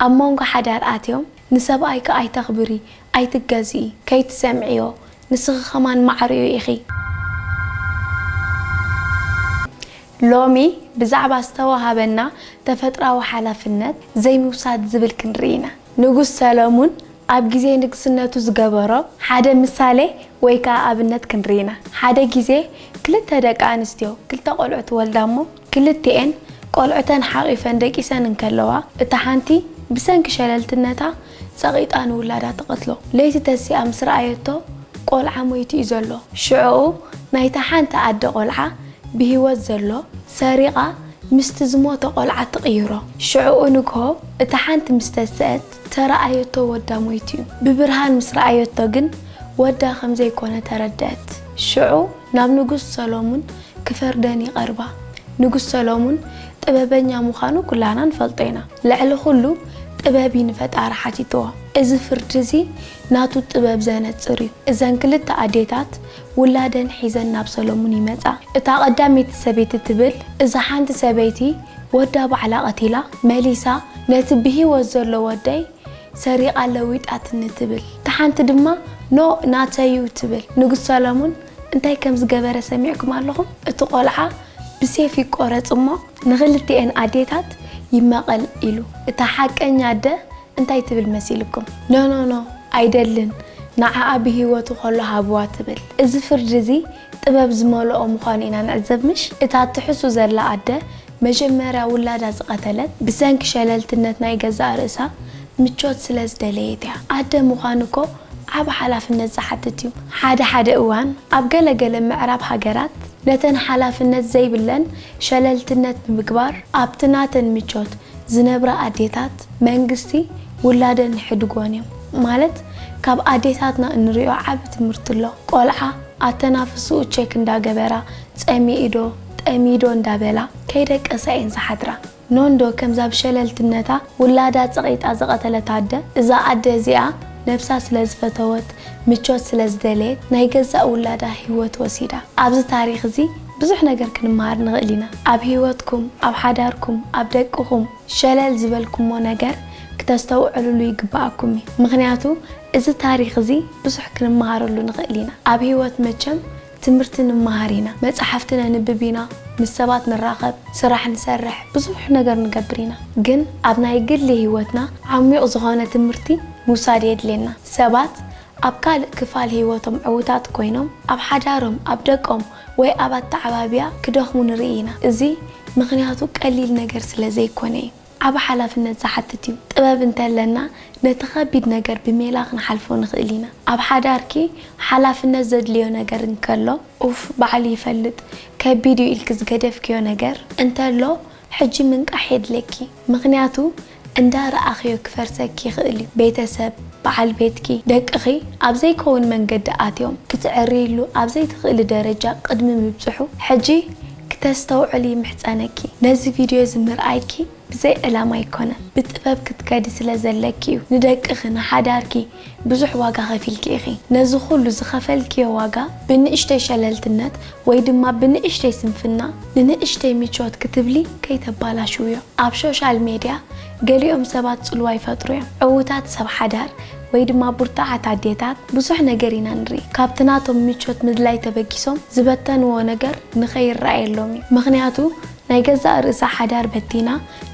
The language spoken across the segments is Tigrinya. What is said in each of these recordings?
ኣብ መንጎ ሓዳር ኣትዮም ንሰብኣይኪ ኣይተኽብሪ፣ ኣይትገዝኢ፣ ከይትሰምዕዮ፣ ንስኺ ከማን ማዕሪኡ ኢኺ። ሎሚ ብዛዕባ ዝተዋሃበና ተፈጥራዊ ሓላፍነት ዘይምውሳድ ዝብል ክንርኢ ኢና። ንጉስ ሰሎሙን ኣብ ግዜ ንግስነቱ ዝገበሮ ሓደ ምሳሌ ወይ ከኣ ኣብነት ክንርኢ ኢና። ሓደ ግዜ ክልተ ደቂ ኣንስትዮ ክልተ ቆልዑ ትወልዳ እሞ፣ ክልቲኤን ቆልዑተን ሓቒፈን ደቂሰን እንከለዋ፣ እታ ሓንቲ ብሰንኪ ሸለልትነታ ጸቒጣ ንውላዳ ትቐትሎ። ለይቲ ተሲኣ ምስ ረኣየቶ፣ ቆልዓ ሞይቱ እዩ ዘሎ። ሽዕኡ ናይታ ሓንቲ ኣደ ቆልዓ ብህይወት ዘሎ ሰሪቓ ምስቲ ዝሞተ ቆልዓ ትቕይሮ። ሽዕኡ ንግሆ እታ ሓንቲ ምስ ተስአት፣ ተረኣየቶ ወዳ ሞይቱ እዩ። ብብርሃን ምስ ረኣየቶ ግን ወዳ ከም ዘይኮነ ተረድአት። ሽዑ ናብ ንጉስ ሰሎሙን ክፈርደን ይቐርባ። ንጉስ ሰሎሙን ጥበበኛ ምዃኑ ኩላና ንፈልጦ ኢና። ልዕሊ ኩሉ ጥበብ እዩ ንፈጣሪ ሓቲትዎ። እዚ ፍርዲ እዚ ናቱ ጥበብ ዘነጽር እዩ። እዘን ክልተ ኣዴታት ውላደን ሒዘን ናብ ሰሎሙን ይመጻ። እታ ቀዳመይቲ ሰበይቲ ትብል፣ እዛ ሓንቲ ሰበይቲ ወዳ ባዕላ ቀቲላ፣ መሊሳ ነቲ ብህይወት ዘሎ ወደይ ሰሪቓ ለዊጣትኒ ትብል። እታ ሓንቲ ድማ ኖ ናተዩ ትብል። ንጉስ ሰሎሙን እንታይ ከም ዝገበረ ሰሚዕኩም ኣለኹም? እቲ ቆልዓ ብሴፍ ይቆረጽ እሞ ንኽልቲኤን ኣዴታት ይመቐል ኢሉ። እታ ሓቀኛ ኣደ እንታይ ትብል መሲልኩም? ኖ ኖ ኖ ኣይደልን፣ ንዓኣ ብህይወቱ ከሎ ሃብዋ ትብል። እዚ ፍርዲ እዚ ጥበብ ዝመልኦ ምዃኑ ኢና ንዕዘብ ምሽ? እታ ትሕሱ ዘላ ኣደ መጀመርያ ውላዳ ዝቐተለት ብሰንኪ ሸለልትነት ናይ ገዛእ ርእሳ ምቾት ስለ ዝደለየት እያ። ኣደ ምዃን እኮ ዓቢ ሓላፍነት ዝሓትት እዩ። ሓደ ሓደ እዋን ኣብ ገለ ገለ ምዕራብ ሃገራት ነተን ሓላፍነት ዘይብለን ሸለልትነት ብምግባር ኣብቲ ናተን ምቾት ዝነብራ ኣዴታት መንግስቲ ውላደን ይሕድጎን እዮም። ማለት ካብ ኣዴታትና እንሪኦ ዓቢ ትምህርቲ ኣሎ። ቆልዓ ኣተናፍስኡ ቸክ እንዳገበራ ጸሚኡ ዶ ጠምዩ ዶ እንዳበላ ከይደቀሳ እየን ዝሓድራ። ኖንዶ ከምዛ ብሸለልትነታ ውላዳ ጸቒጣ ዝቐተለት ኣደ፣ እዛ ኣደ እዚኣ ነብሳ ስለ ዝፈተወት፣ ምቾት ስለ ዝደለየት፣ ናይ ገዛእ ውላዳ ህይወት ወሲዳ። ኣብዚ ታሪኽ እዚ ብዙሕ ነገር ክንመሃር ንኽእል ኢና። ኣብ ህይወትኩም፣ ኣብ ሓዳርኩም፣ ኣብ ደቅኹም ሸለል ዝበልኩሞ ነገር ክተስተውዕልሉ ይግብኣኩም እዩ። ምኽንያቱ እዚ ታሪኽ እዚ ብዙሕ ክንመሃረሉ ንኽእል ኢና። ኣብ ህይወት መቸም ትምህርቲ ንመሃር ኢና፣ መጻሕፍቲ ነንብብ ኢና፣ ምስ ሰባት ንራኸብ፣ ስራሕ ንሰርሕ፣ ብዙሕ ነገር ንገብር ኢና። ግን ኣብ ናይ ግሊ ህይወትና ዓሚቕ ዝኾነ ትምህርቲ ምውሳድ የድልየና። ሰባት ኣብ ካልእ ክፋል ህይወቶም ዕዉታት ኮይኖም፣ ኣብ ሓዳሮም፣ ኣብ ደቆም ወይ ኣብ ኣተዓባብያ ክደኽሙ ንርኢ ኢና። እዚ ምኽንያቱ ቀሊል ነገር ስለ ዘይኮነ እዩ። ዓቢ ሓላፍነት ዝሓትት እዩ። ጥበብ እንተለና፣ ነቲ ከቢድ ነገር ብሜላ ክንሓልፎ ንኽእል ኢና። ኣብ ሓዳርኪ ሓላፍነት ዘድልዮ ነገር እንከሎ፣ ኡፍ፣ ባዕሉ ይፈልጥ፣ ከቢድ እዩ ኢልኪ ዝገደፍክዮ ነገር እንተሎ፣ ሕጂ ምንቃሕ የድልየኪ። ምኽንያቱ፣ እንዳ ረኣኽዮ ክፈርሰኪ ይኽእል እዩ። ቤተሰብ፣ በዓል ቤትኪ፣ ደቅኺ ኣብ ዘይከውን መንገዲ ኣትዮም ክትዕርይሉ ኣብ ዘይትኽእሊ ደረጃ ቅድሚ ምብጽሑ፣ ሕጂ ክተስተውዕሊ ይምሕጸነኪ። ነዚ ቪድዮ እዚ ምርኣይኪ ብዘይ ዕላማ ኣይኮነን። ብጥበብ ክትከዲ ስለ ዘለኪ እዩ። ንደቅኺ፣ ንሓዳርኪ ብዙሕ ዋጋ ከፊልኪ ኢኺ። ነዚ ኩሉ ዝኸፈልክዮ ዋጋ ብንእሽተይ ሸለልትነት ወይ ድማ ብንእሽተይ ስንፍና፣ ንንእሽተይ ምቾት ክትብሊ ከይተባላሽውዮ። ኣብ ሶሻል ሜድያ ገሊኦም ሰባት ጽልዋ ይፈጥሩ እዮም። ዕዉታት ሰብ ሓዳር ወይ ድማ ብርቱዓት ኣዴታት ብዙሕ ነገር ኢና ንርኢ። ካብቲ ናቶም ምቾት ምድላይ ተበጊሶም ዝበተንዎ ነገር ንኸይረኣየሎም እዩ። ምኽንያቱ ናይ ገዛእ ርእሳ ሓዳር በቲና፣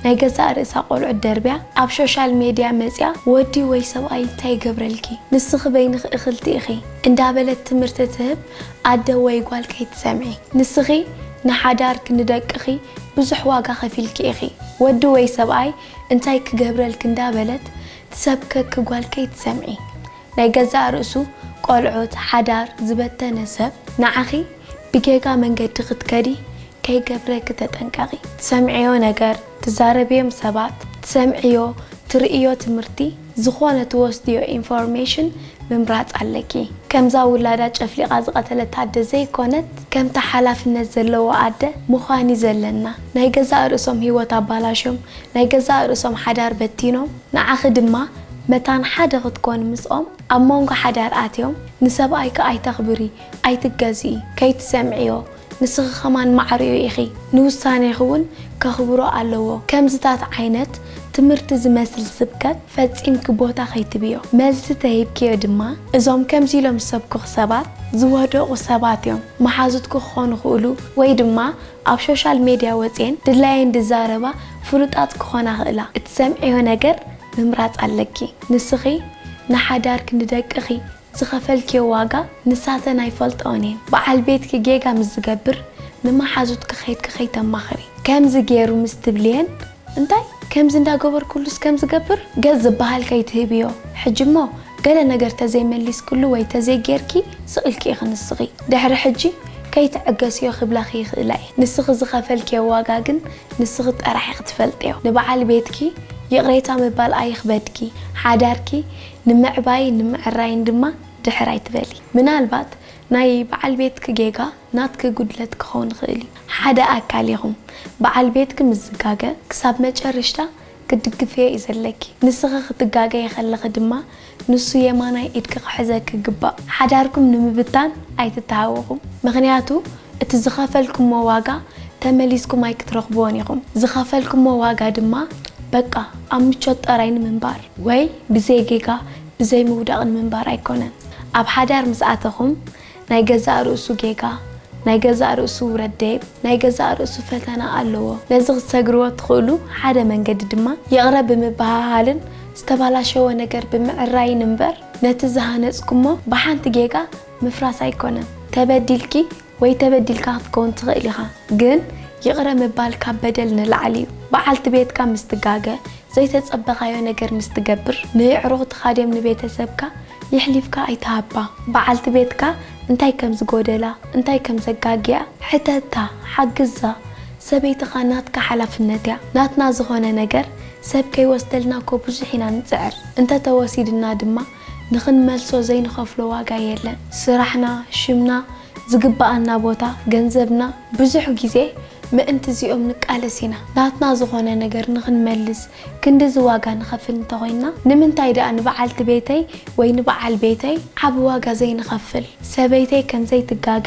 ናይ ገዛእ ርእሳ ቆልዑት ደርብያ፣ ኣብ ሶሻል ሜድያ መጽያ፣ "ወዲ ወይ ሰብኣይ እንታይ ይገብረልኪ? ንስኺ በይንኺ እኽልቲ ኢኺ" እንዳበለት ትምህርቲ ትህብ ኣደ ወይ ጓል ከይትሰምዒ። ንስኺ ንሓዳርኪ ንደቅኺ ብዙሕ ዋጋ ከፊልኪ ኢኺ። ወዲ ወይ ሰብኣይ እንታይ ክገብረልኪ እንዳበለት ትሰብከኪ ጓል ከይትሰምዒ። ናይ ገዛእ ርእሱ ቆልዑት፣ ሓዳር ዝበተነ ሰብ ንዓኺ ብጌጋ መንገዲ ክትከዲ ከይገብረኪ ተጠንቀቒ። ትሰምዕዮ ነገር፣ ትዛረብዮም ሰባት፣ ትሰምዕዮ፣ ትርእዮ ትምህርቲ፣ ዝኾነ ትወስድዮ ኢንፎርሜሽን ምምራጽ ኣለኪ። ከምዛ ውላዳ ጨፍሊቓ ዝቐተለት ኣደ ዘይኮነት፣ ከምታ ሓላፍነት ዘለዎ ኣደ ምዃን እዩ ዘለና። ናይ ገዛእ ርእሶም ህይወት ኣባላሽዮም፣ ናይ ገዛእ ርእሶም ሓዳር በቲኖም፣ ንዓኺ ድማ መታን ሓደ ክትኮኒ ምስኦም ኣብ መንጎ ሓዳር ኣትዮም፣ ንሰብኣይኪ ኣይተኽብሪ፣ ኣይትገዝኢ፣ ከይትሰምዕዮ፣ ንስኺ ከማን ማዕሪኡ ኢኺ፣ ንውሳኔኺ እውን ከኽብሮ ኣለዎ። ከምዚታት ዓይነት ትምህርቲ ዝመስል ስብከት ፈጺምኪ ቦታ ከይትብዮ። መልሲ ተሂብክዮ ድማ፣ እዞም ከምዚ ኢሎም ዝሰብኩኺ ሰባት ዝወደቑ ሰባት እዮም። መሓዙትኪ ክኾኑ ይኽእሉ፣ ወይ ድማ ኣብ ሶሻል ሜድያ ወጺኤን ድላየን ዝዛረባ ፍሉጣት ክኾና ይኽእላ። እትሰምዕዮ ነገር ምምራጽ ኣለኪ። ንስኺ ንሓዳርኪ፣ ንደቅኺ ዝኸፈልክዮ ዋጋ ንሳተን ኣይፈልጥኦን እየን። በዓል ቤትኪ ጌጋ ምስ ዝገብር ንመሓዙትኪ ከይድኪ ከይተማኽሪ። ከምዚ ገይሩ ምስ ትብልየን፣ እንታይ ከምዚ እንዳገበርኩሉስ ከም ዝገብር ገጽ ዝበሃል ከይትህብዮ። ሕጂ እሞ ገለ ነገር ተዘይመሊስክሉ ወይ ተዘይጌርኪ ስቕ ኢልኪ ኢኺ ንስኺ። ድሕሪ ሕጂ ከይትዕገስዮ ክብላኺ ይኽእላ እየን። ንስኺ ዝኸፈልክዮ ዋጋ ግን ንስኺ ጥራሕ ኢኺ ትፈልጥዮ። ንበዓል ቤትኪ ይቕሬታ ምባል ኣይኽበድኪ። ሓዳርኪ ንምዕባይ ንምዕራይን ድማ ድሕር ኣይትበሊ። ምናልባት ናይ በዓል ቤትኪ ጌጋ ናትኪ ጉድለት ክኸውን ይኽእል እዩ። ሓደ ኣካል ኢኹም። በዓል ቤትኪ ምስ ዝጋገ ክሳብ መጨረሽታ ክትድግፍዮ እዩ ዘለኪ። ንስኺ ክትጋገ ከለኺ ድማ ንሱ የማናይ ኢድኪ ክሕዘኪ ይግባእ። ሓዳርኩም ንምብታን ኣይትተሃወኹ። ምኽንያቱ እቲ ዝኸፈልኩሞ ዋጋ ተመሊስኩም ኣይክትረኽብዎን ኢኹም። ዝኸፈልኩሞ ዋጋ ድማ በቃ ኣብ ምቾት ጥራይ ንምንባር ወይ ብዘይ ጌጋ ብዘይ ምውዳቕ ንምንባር ኣይኮነን። ኣብ ሓዳር ምስ ኣተኹም ናይ ገዛእ ርእሱ ጌጋ፣ ናይ ገዛእ ርእሱ ውረድ ደይብ፣ ናይ ገዛእ ርእሱ ፈተና ኣለዎ። ነዚ ክትሰግርዎ ትኽእሉ ሓደ መንገዲ ድማ ይቕረ ብምብሃሃልን ዝተባላሸወ ነገር ብምዕራይን እምበር ነቲ ዝሃነጽኩሞ ብሓንቲ ጌጋ ምፍራስ ኣይኮነን። ተበዲልኪ ወይ ተበዲልካ ክትከውን ትኽእል ኢኻ፣ ግን ይቕረ ምባል ካብ በደል ንላዕሊ እዩ። በዓልቲ ቤትካ ምስ ትጋገ፣ ዘይተጸበኻዮ ነገር ምስ ትገብር፣ ንየዕሩኽትኻ ድዮም ንቤተሰብካ የሕሊፍካ ኣይትሃባ። በዓልቲ ቤትካ እንታይ ከም ዝጎደላ፣ እንታይ ከም ዘጋግያ ሕተታ፣ ሓግዛ። ሰበይትኻ ናትካ ሓላፍነት እያ። ናትና ዝኾነ ነገር ሰብ ከይወስደልና እኮ ብዙሕ ኢና ንጽዕር። እንተተወሲድና ድማ ንኽንመልሶ ዘይንኸፍሎ ዋጋ የለን። ስራሕና፣ ሽምና፣ ዝግብኣና ቦታ፣ ገንዘብና፣ ብዙሕ ግዜ ምእንቲ እዚኦም ንቃለስ ኢና። ናትና ዝኾነ ነገር ንኽንመልስ ክንድዚ ዋጋ ንኸፍል እንተኾይንና፣ ንምንታይ ደኣ ንበዓልቲ ቤተይ ወይ ንበዓል ቤተይ ዓቢ ዋጋ ዘይንኸፍል? ሰበይተይ ከም ዘይትጋገ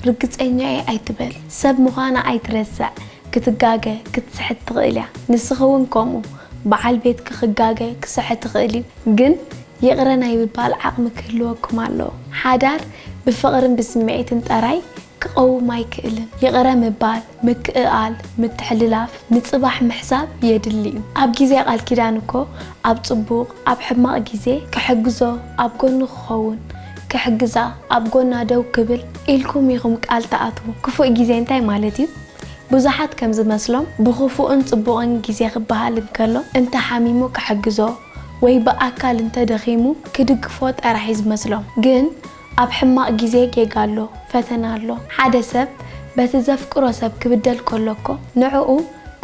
ርግጸኛ እየ ኣይትበል። ሰብ ምዃና ኣይትረስዕ። ክትጋገ፣ ክትስሕት ትኽእል እያ። ንስኺ እውን ከምኡ። በዓል ቤትኪ ክጋገ፣ ክስሕት ይኽእል እዩ። ግን ይቕረ ናይ ምባል ዓቕሚ ክህልወኩም ኣለዎ። ሓዳር ብፍቕርን ብስምዒትን ጥራይ ክቐውም ኣይክእልን። ይቕረ ምባል፣ ምክእኣል፣ ምትሕልላፍ፣ ንጽባሕ ምሕሳብ የድሊ እዩ። ኣብ ግዜ ቃል ኪዳን እኮ ኣብ ጽቡቕ፣ ኣብ ሕማቕ ግዜ ክሕግዞ፣ ኣብ ጎኑ ክኸውን፣ ክሕግዛ፣ ኣብ ጎና ደው ክብል ኢልኩም ኢኹም ቃል ትኣትዉ። ክፉእ ግዜ እንታይ ማለት እዩ? ብዙሓት ከም ዝመስሎም ብኽፉእን ጽቡቕን ግዜ ክበሃል እንከሎ፣ እንተ ሓሚሙ ክሕግዞ ወይ ብኣካል እንተ ደኺሙ ክድግፎ ጥራሕ እዩ ዝመስሎም። ግን ኣብ ሕማቕ ግዜ ጌጋ ኣሎ፣ ፈተና ኣሎ። ሓደ ሰብ በቲ ዘፍቅሮ ሰብ ክብደል ከሎ እኮ ንዕኡ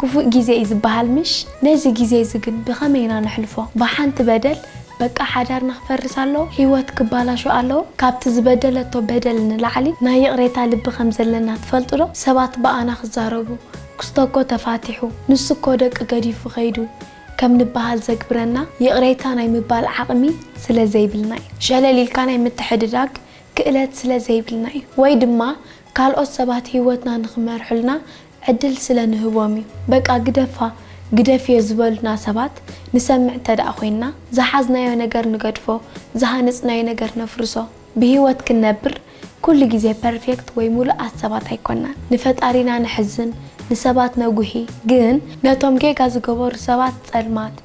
ክፉእ ግዜ እዩ ዝበሃል ምሽ? ነዚ ግዜ እዚ ግን ብኸመይ ኢና ነሕልፎ? ብሓንቲ በደል በቃ ሓዳርና ክፈርስ ኣለዎ? ህይወት ክባላሾ ኣለዎ? ካብቲ ዝበደለቶ በደል ንላዕሊ ናይ ይቕሬታ ልቢ ከም ዘለና ትፈልጡ ዶ? ሰባት ብኣና ክዛረቡ፣ ክስቶ እኮ ተፋቲሑ፣ ንሱ እኮ ደቂ ገዲፉ ከይዱ ከም ንበሃል ዘግብረና ይቕሬታ ናይ ምባል ዓቕሚ ስለ ዘይብልና እዩ። ሸለል ኢልካ ናይ ምትሕድዳግ ክእለት ስለ ዘይብልና እዩ። ወይ ድማ ካልኦት ሰባት ህይወትና ንኽመርሑልና ዕድል ስለ ንህቦም እዩ። በቃ ግደፋ፣ ግደፍዮ ዝበሉና ሰባት ንሰምዕ እንተ ደኣ ኮይንና፣ ዝሓዝናዮ ነገር ንገድፎ፣ ዝሃነጽናዮ ነገር ነፍርሶ። ብህይወት ክንነብር ኩሉ ግዜ ፐርፌክት ወይ ሙሉኣት ሰባት ኣይኮናን። ንፈጣሪና ነሕዝን፣ ንሰባት ነጉሂ። ግን ነቶም ጌጋ ዝገበሩ ሰባት ጸልማት፣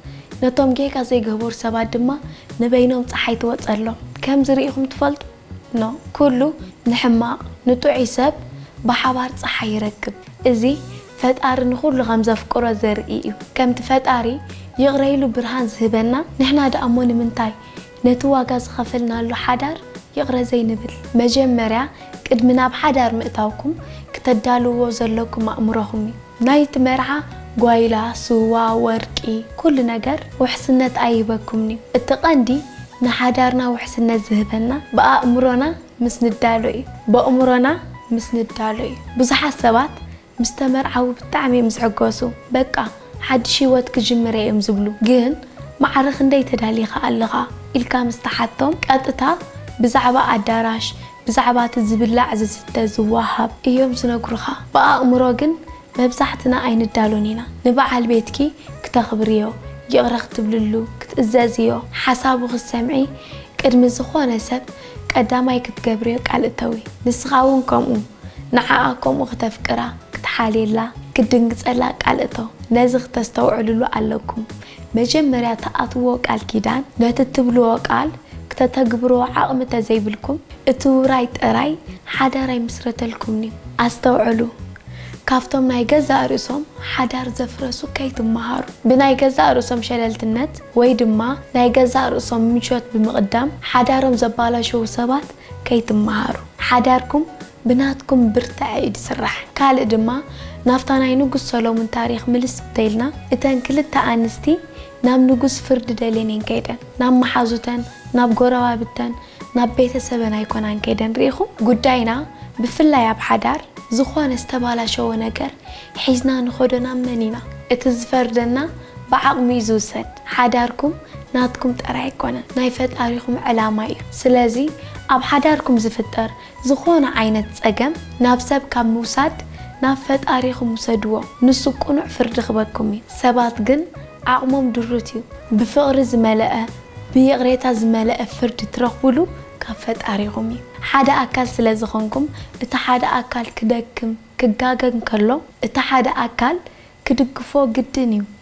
ነቶም ጌጋ ዘይገበሩ ሰባት ድማ ንበይኖም ጸሓይ ትወጸሎም። ከምዚ ርኢኹም ትፈልጡ? ኖ። ኩሉ ንሕማቕ፣ ንጥዑይ ሰብ ብሓባር ጸሓይ ይረክብ። እዚ ፈጣሪ ንኹሉ ከም ዘፍቅሮ ዘርኢ እዩ። ከምቲ ፈጣሪ ይቕረ ኢሉ ብርሃን ዝህበና፣ ንሕና ደኣ እሞ ንምንታይ ነቲ ዋጋ ዝኸፈልናሉ ሓዳር ይቕረ ዘይንብል? መጀመርያ ቅድሚ ናብ ሓዳር ምእታውኩም ክተዳልውዎ ዘለኩም ኣእምሮኹም እዩ። ናይቲ መርዓ ጓይላ፣ ስዋ፣ ወርቂ፣ ኩሉ ነገር ውሕስነት ኣይህበኩምን እዩ። እቲ ቀንዲ ንሓዳርና ውሕስነት ዝህበና ብኣእምሮና ምስ ንዳሎ እዩ። በእምሮና ምስ ንዳሎ እዩ። ብዙሓት ሰባት ምስ ተመርዓዉ ብጣዕሚ እዮም ዝሕጎሱ። በቃ ሓድሽ ህይወት ክጅምር እየ እዮም ዝብሉ። ግን ማዕረ ክንደይ ተዳሊኻ ኣለኻ ኢልካ ምስ ተሓቶም፣ ቀጥታ ብዛዕባ ኣዳራሽ፣ ብዛዕባ እቲ ዝብላዕ ዝስተ ዝወሃብ እዮም ዝነግሩኻ። ብኣእምሮ ግን መብዛሕትና ኣይንዳሎን ኢና። ንበዓል ቤትኪ ክተኽብርዮ፣ ይቕረ ክትብልሉ ክትእዘዝዮ፣ ሓሳቡ ክትሰምዒ ቅድሚ ዝኾነ ሰብ ቀዳማይ ክትገብርዮ ቃል እተዊ። ንስኻ እውን ከምኡ ንዓኣ ከምኡ ክተፍቅራ፣ ክትሓልየላ፣ ክትድንግጸላ ቃል እተው። ነዚ ክተስተውዕልሉ ኣለኩም። መጀመርያ ትኣትዎ ቃል ኪዳን ነቲ ትብልዎ ቃል ክተተግብርዎ ዓቕሚ ተዘይብልኩም እቲ ውራይ ጥራይ ሓዳር ኣይምስረተልኩምን እዩ። ኣስተውዕሉ። ካብቶም ናይ ገዛእ ርእሶም ሓዳር ዘፍረሱ ከይትመሃሩ። ብናይ ገዛእ ርእሶም ሸለልትነት ወይ ድማ ናይ ገዛእ ርእሶም ምቾት ብምቕዳም ሓዳሮም ዘባላሸዉ ሰባት ከይትመሃሩ። ሓዳርኩም ብናትኩም ብርትዐ እዩ ዝስራሕ። ካልእ ድማ ናብታ ናይ ንጉስ ሰሎሙን ታሪኽ ምልስ እንተኢልና እተን ክልተ ኣንስቲ ናብ ንጉስ ፍርዲ ደልየን እየን ከይደን። ናብ መሓዙተን፣ ናብ ጎረባብተን፣ ናብ ቤተሰበን ኣይኮናን ከይደን ርኢኹም። ጉዳይና ብፍላይ ኣብ ሓዳር ዝኾነ ዝተባላሸወ ነገር ሒዝና ንኸዶ ናብ መን ኢና? እቲ ዝፈርደና ብዓቕሚ እዩ ዝውሰድ። ሓዳርኩም ናትኩም ጥራይ ኣይኮነን፣ ናይ ፈጣሪኹም ዕላማ እዩ። ስለዚ ኣብ ሓዳርኩም ዝፍጠር ዝኾነ ዓይነት ጸገም ናብ ሰብ ካብ ምውሳድ ናብ ፈጣሪኹም ውሰድዎ። ንሱ ቅኑዕ ፍርዲ ክበኩም እዩ። ሰባት ግን ዓቕሞም ድሩት እዩ። ብፍቕሪ ዝመልአ ብይቕሬታ ዝመልአ ፍርዲ ትረኽቡሉ ካብ ፈጣሪኹም እዩ። ሓደ ኣካል ስለ ዝኾንኩም እቲ ሓደ ኣካል ክደክም ክጋገ እንከሎ እቲ ሓደ ኣካል ክድግፎ ግድን እዩ።